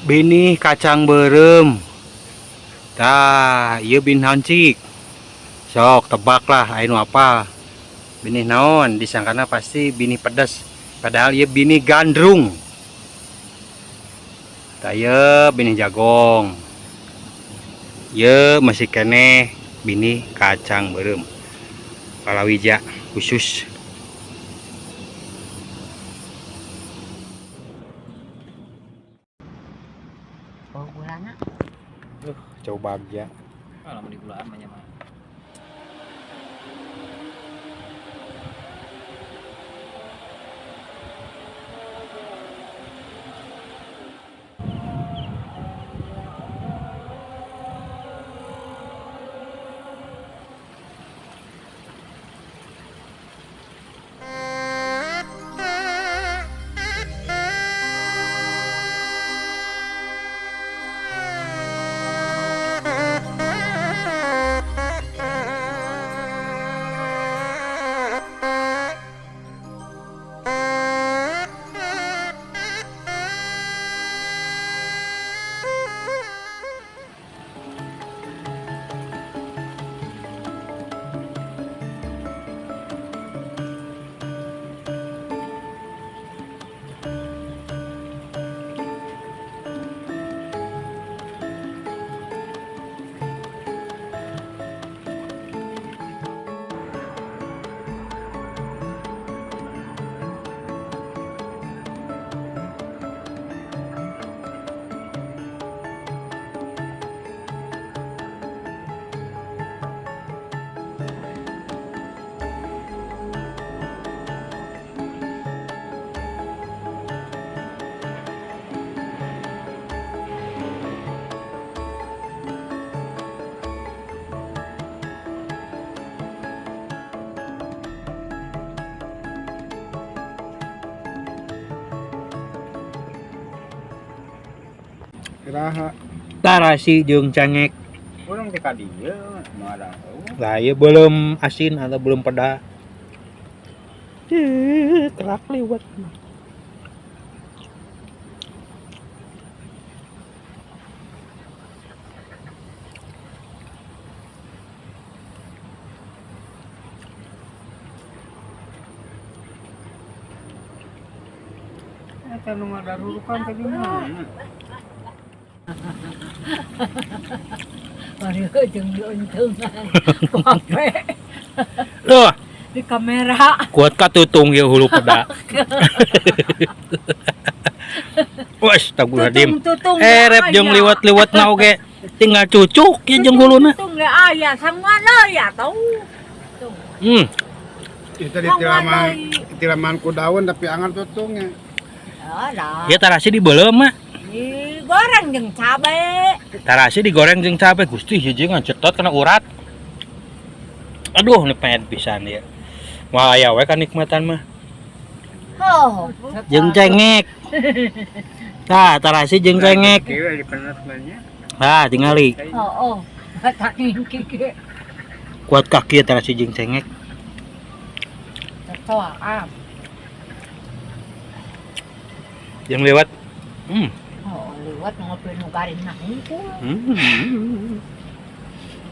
Binih kacang beureum. Tah, ieu binih naon cik? Sok tebak lah aya nu apal. Binih naon? Disangkana pasti binih pedas. Padahal ieu binih gandrung. Tah, ieu binih jagong. Ieu masih keneh binih kacang beureum. Palawija khusus. Oh, gulana. Coba bagja. Ah, lamun digulaan mah nya mah. Iraha. Tarasi jeung cengek. Urang teh ka dieu moal. Lah ieu belum asin atau belum peda. Kerak liwet. Eta nu ngadarurukan teh di mana? Mari jeung diuntungan. Kope Loh, di kamera. Kuat katutung ieu hulu peda. Wes, taguh. Tutung-tutung. Rep jeung liwat-liwat na oge. Tinggal cucuk ieu jeung huluna. Tutung ge aya samana ya tau. Tuh. Itu di tilaman ku daun tapi angan tutungnya. Ada. Ya tarasi dibeuleum mah. Digoreng jeung cabe. Tarasi digoreng jeung cabe. Gusti hiji ngacetot kana urat. Aduh, nikmat pisan ieu. Moal aya we kanikmatan mah. Oh, Jeung cengek. Tah, tarasi jeung cengek. Kieu di penas mah nya. Tah, tingali. Oh, oh. Tak ngingki. Kuat kaki ya tarasi jeung cengek. Cocok ah. Yang lewat. Oh, lewat ngopi nu garing nah hungkul.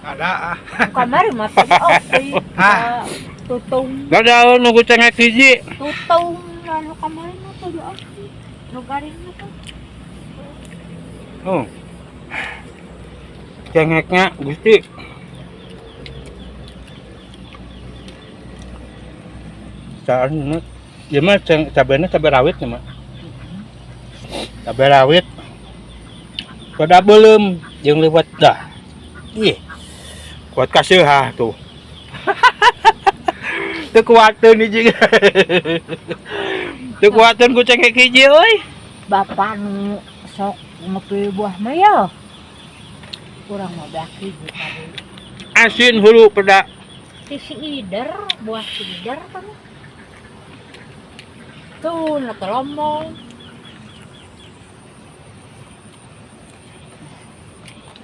Ada ah. Kamari mah teh opi. Hah. Tutung, Gak nunggu cengek hiji. tutung lalu kamari mah teh opi. Nu garing mah teh. Oh. Cengeknya Gusti. Saat ini, ya mah cabenya cabai rawit ya mah. Cabai rawit. Pada belum yang lewat dah. Ih. Kuat kasih ha tuh. Teu kuateun hiji. Teu kuateun ku cengek hiji euy. Bapak nu sok ngopi buah mah ya. Kurang mah beak hiji tadi. Asin hulu peda. Ti si ider, buah si ider kan. Tuh, nu teh.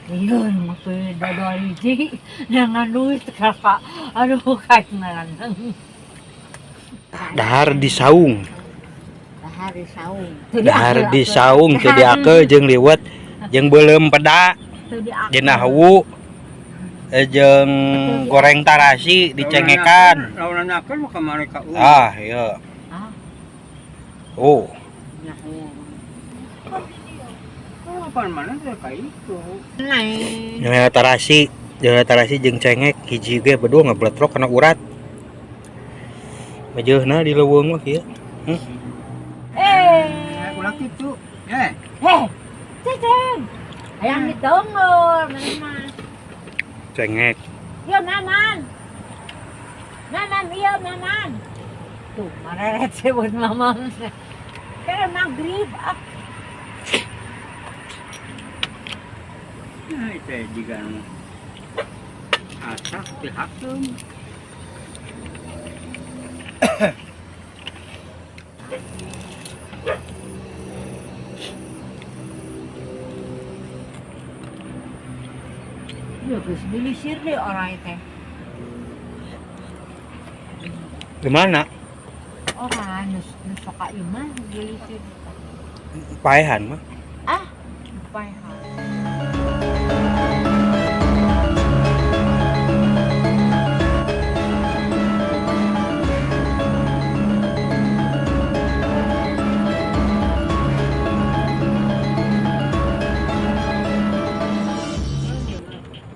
Iya, ngopi dodol hiji, jangan duit kakak. Aduh, kayak ngaraneng. Dahar di saung. Dahar Dahar di saung. Dahar di saung teu diakeul jeung liwet jeung beuleum peda jeung hawu jeung goreng tarasi dicengekan. Lawan nanyakeun mah kamari ka eueuh. Ah, iya. Oh. Apaan mana teh ka itu. Nyawa tarasi, nyawa tarasi jeung cengek hiji ge berdua ngabletrok kana urat. Majeuhna di leuweung mah kieu. Eh, ulah kitu. Eh. Eh. Ceceng. Hayang ditonggol mana mah. Cengek. Yo Maman. Maman, iya Maman. Tuh, mareret sebut Maman. Kaya maghrib ah. Nah, itu juga asak dihakeun. Ya geus dilisir deh orang teh. Di mana? Orang nu sok ka imah dilisir. Paehan mah. Ah, paehan.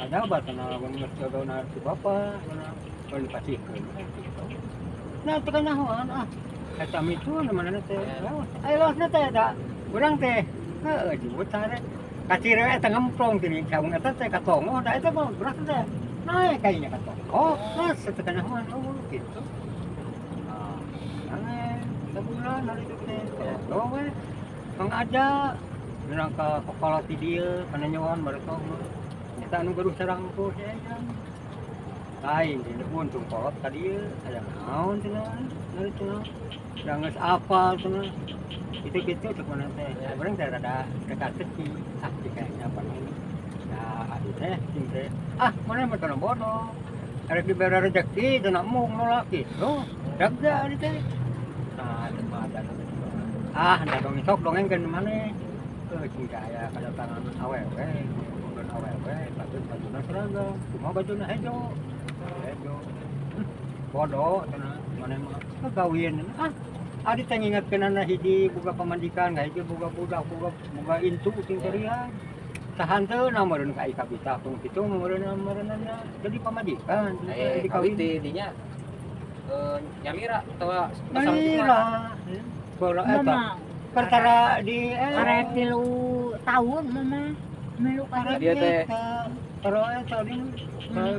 Ada batana lamun geus gagawna si bapa, kana dipasihkeun gitu. Nah, teu kanahoan ah. Eta mitu mana teh. Ayo losna teh da. Urang teh heueuh jebut sare. Kacire eta ngemplong teh saung eta teh ka tongoh da eta mah berak teh. Naek kayaknya ka tongoh. Mas teu kanahoan eueuh gitu. Ah, aneh, sabulan hari itu teh. Tong we. Mang aja urang ka kokolot di dieu kana nyoan bareng. Eta anu gaduh sarangku si Ejang. Lain dina untung kolot ka dieu, aya naon cenah, ari cenah. Da geus apal cenah. Kitu-kitu cek mana teh. Urang teh rada teka-teki, ah kayaknya apa nih. Nah, adi teh cing teh. Ah, mana mah cenah bodoh. Arek dibere rezeki cenah mung nolak kitu. Dagda adi teh. Nah, teu mah ada. Ah, da dongeng sok dongengkeun maneh. Heuh cing teh aya kadatangan awewe. Awewe patut bajuna seragam cuma bajuna hejo hejo bodoh cenah maneh mah kawin ah adi teh ngingetkeunana hiji boga pamandikan ka hiji boga budak boga boga intu cing terian sahan teu na meureun ka kabita pun kitu meureun meureunna jadi pamajikan jadi kawin di dinya nyalira atawa nyalira bola eta perkara di karek 3 tahun mama milu ka dia teh taro eta di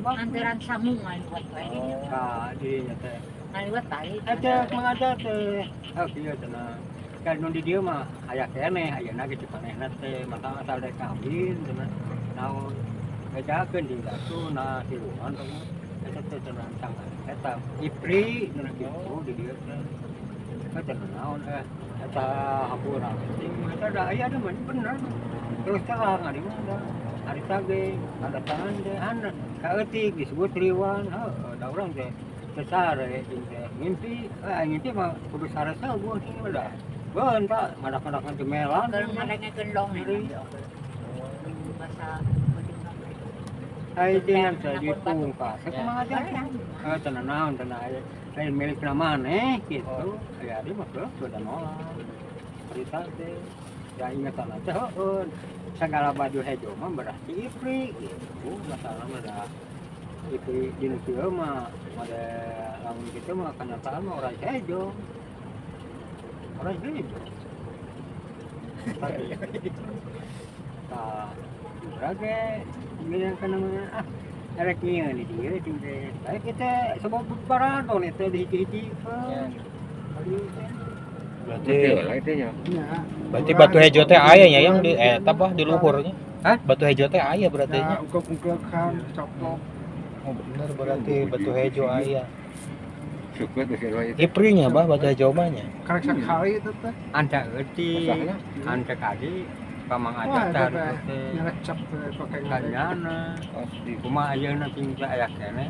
antaran samu ngaliwat we ka dirinya teh ngaliwat tali eta mangaja teh ah kieu cenah kan nu di dieu mah aya keneh ayeuna ge cipanehna teh mata asal rek kawin cenah naon bejakeun di datuna tiluan eta teh cenah tang eta ipri cenah kitu di dieu teh eta naon eta hampura penting eta da aya da mah bener terus terang ari mah da ari tage ada tangan teh anu kaeutik disebut riwan heuh da urang teh teu sare jeung teh ngimpi ngimpi mah kudu sare sabuh sing mah da beun ta madak-madakan gemelan madak-madak dong bahasa ai dengan teh dipungkas kumaha aja heuh cenah naon cenah aya milik maneh kitu aya ari mah geus da nolak cerita teh ya ingatan teh heueun segala baju hejo mah berarti ipri gitu masalah mah da ipri dina kieu mah made lamun kitu mah kenyataan mah orang hejo orang hejo tah urang ge ngeureun kana mah ah erek nyieun di dieu cing teh bae kita sebab baradon eta di hiji-hiji berarti berarti batu hejo teh aya nya yang di eta bah di luhurnya. Hah? Batu hejo teh aya berarti nya. Ungkep-ungkepan coplok. Oh bener berarti batu hejo aya. Syukur geus Iprinya bah batu hejo mah nya. Karek sakali itu teh. Anda euti, anda kali pamang aja teh nyerecep teh pake nganyana. Kumaha ayeuna cing teh aya keneh.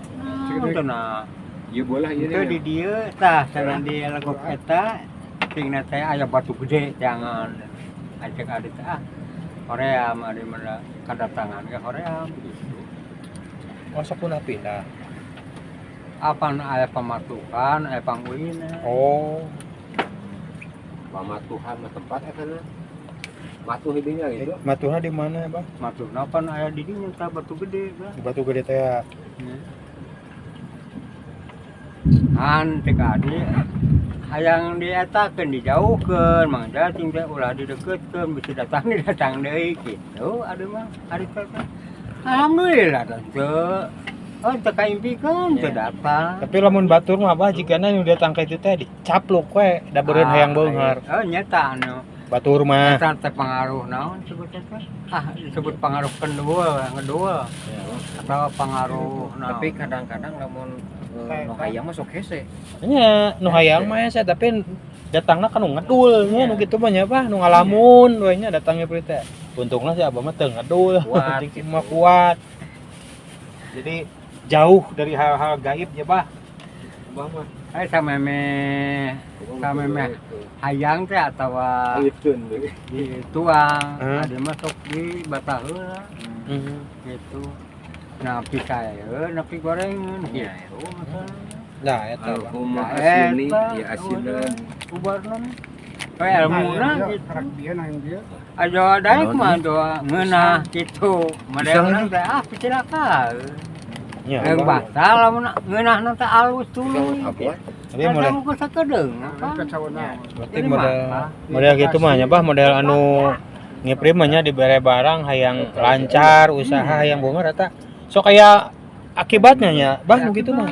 Teu na. Ieu bolah ieu. Teu di dieu tah cenah di legok eta. Saking teh aya batu gede jangan ajak adi teh ah hoream adi mah kadatangan ge hoream gitu. Oh, sok punah pindah. Apa aya pamatukan, aya pangulina. Oh. Pamatuhan mah tempat eta na. Matuh dinya gitu. Matuhna di mana, Bah? Matuna pan aya di dinya tah batu gede bah. Di Batu Gede teh ya. An teh adi hayang dietakeun dijauhkeun mangga cing teh ulah dideketkeun bisi datang datang deui kitu adi mah ari teh. Alhamdulillah teh. Oh teu kaimpikeun teu datang. Tapi lamun batur mah Abah jigana nu datang ka itu teh dicaplok we da beureun hayang beunghar. Oh nyata anu. Batur mah. Eta teh pengaruh naon sebutnya teh? Ah disebut pengaruh kedua, kedua. Atau pengaruh naon. Tapi kadang-kadang lamun nu hayang mah sok hese. Nya nu hayang mah hese tapi datangna kan nu ngedul nya nu kitu mah nya Bah, nu ngalamun we nya datangnya teh. Untungna si Abah mah teu ngedul. Kuat. Cing mah kuat. Jadi jauh dari hal-hal gaib ya Bah. Abah mah. Eh sameme sameme hayang teh atawa dituang, ada mah sok di batah heula gitu. Nah, pisaeun, nepi gorengan gitu masalah. Nah, eta Bah. Kumaha asini ya asinan. Ubarna. We ilmuna gitu. Karak dia nang dia. Aja daek mah doa ngeunah kitu. Modelna teh ah picilaka. Nya. Yang batal lamun ngeunahna teh alus tuluy. Apa? Tapi model Model sakedeung apa? Kacauan. berarti model model gitu mah nya Bah, model anu ngipri mah nya dibere barang hayang lancar usaha hayang beunghar eta sok aya akibatnya nya Bah nu kitu mah.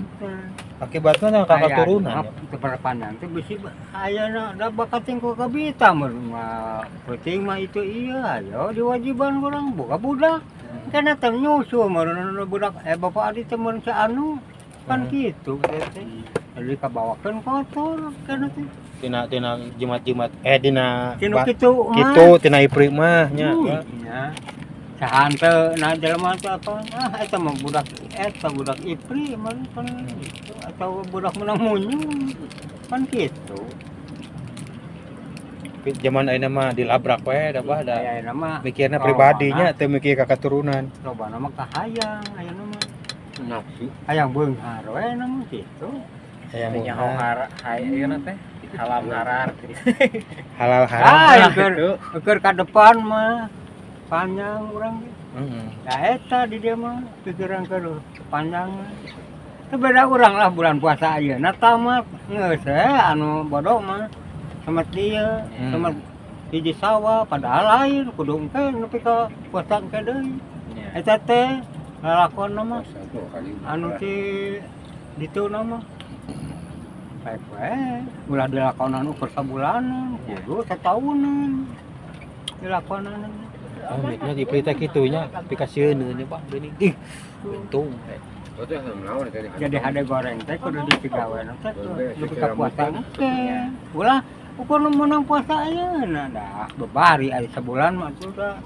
Akibatnya ka katurunan ya. Keperpanjang teh bisi ayeuna da bakat ku kabita mah penting mah itu iya ayo diwajiban urang boga budak. Kana teh nyusul meureun budak bapak adi teh meureun si anu kan kitu teh. Jadi kabawakeun kotor kana teh. Tina tina jimat-jimat dina Tinu kitu mah. kitu tina ipri mah nya. Nya. Sahanteu na jelema teh apa ah eta mah budak eta budak ipri meureun kan gitu atau budak menang munyung kan kitu. Tapi zaman ayeuna mah dilabrak we da Bah da. Ayeuna mah Mikirna pribadinya teu mikir ka keturunan. lobana mah kahayang ayeuna mah. Nafsu. Hayang beunghar we na mah kitu. Hayang Teh nyaho beunghar. har ieu teh halal harar. Halal haram. Ah, keur ka depan mah panjang urang ge. Heeh. Da eta di dieu mah pikiran keur panjang mah. Teu beda urang lah bulan puasa ayeuna tamat geus we anu bodoh mah. Samet dieu, samet hiji sawah padahal lain kudu engke nepi ka puasa engke deui. Eta teh lalakonna mah anu ti dituna mah. Baik we, ulah dilakonan ukur sabulanan, kudu sataunan. Dilakonan. Oh, miknya di perita kitu nya, pikasieun nya Bah geuning. Ih, untung. Jadi hade goreng teh kudu dipigawe teh nepi ka puasa engke. Ulah ukur nu meunang puasa ayeuna dah bebari ari sabulan mah tuh dah.